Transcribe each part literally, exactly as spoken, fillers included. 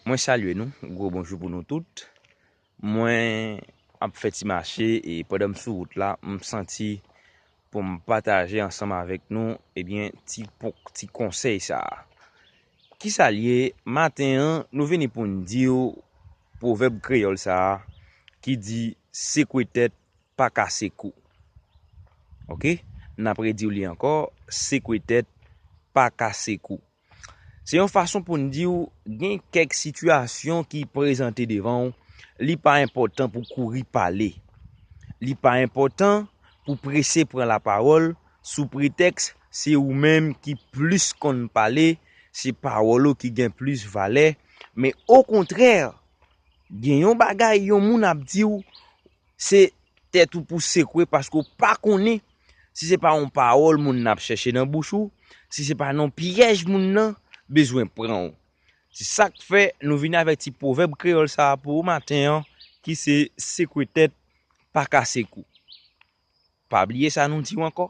Mwen salye nou, gwo bonjou pou nou tout. Mwen ap fè ti mache e pandan m sou wout la, m santi pou m pataje ansanm avèk nou, ebyen, ti pon, ti konsèy sa a. Kisa l ye? Maten an, nou vini pou n di w pwovèb kreyòl sa a ki di sekwe tèt pa kase kou. Oke? N ap redi w li ankò, sekwe tèt pa kase kou. Se yon fason pou n di w gen kèk sitiyasyon ki prezante devan w, li pa enpòtan pou kouri pale. Li pa enpòtan pou prese pran lapawòl sou pretèks se ou menm ki plis konn pale, se pawòl ou ki gen plis valè, men okontrè, gen yon bagay yon moun ap di w, se tèt ou pou sekwe paske w pa konnen si se pa yon pawòl moun nan ap chèche nan bouch ou, si se pa nan pyèj moun nan bezwen pran w. Se sa k fè nou vin avèk ti pwovèb kreyòl sa a pou ou maten an, ki se sekwe tèt pa kase kou. Pa bliye sa nou di w ankò.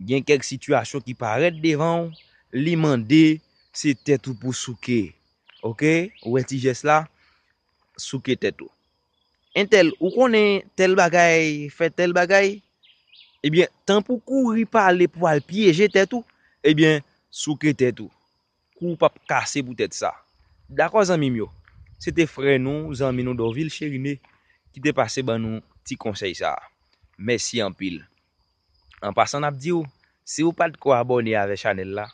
Gen kèk sitiyasyon ki parèt devan w, li mande se tèt ou pou souke. Oke? Ou wè ti jès la? Souke tèt ou. Entèl, ou konnen tèl bagay fè tèl bagay? Ebyen, tan pou kouri pale pou al pyeje tèt ou, ebyen, souke tèt ou. Kou w p ap kase poutèt sa. Dakò, zanmi m yo? Se te frè nou, zanmi nou Dorvil Cheriné ki te pase ban nou ti konsèy sa a. Mèsi anpil. An pasan, n ap di w, si w pa t ko abòne avè chanèl la,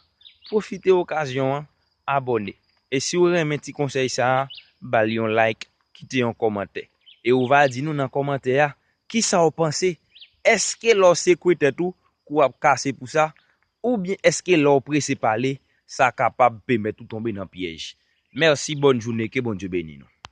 pwofite okazyon an, abòne. E si w renmen ti konsèy sa a, ba l yon like, kite yon kòmantè. E ou va di nou nan kòmantè a, kisa w panse? Èske lè w sekwe tèt ou, kou w ap kase pou sa? Oubyen èske lè w prese pale, sa kapab pèmèt ou tonbe nan pyèj? Mèsi, bòn jounen, ke Bondye beni nou.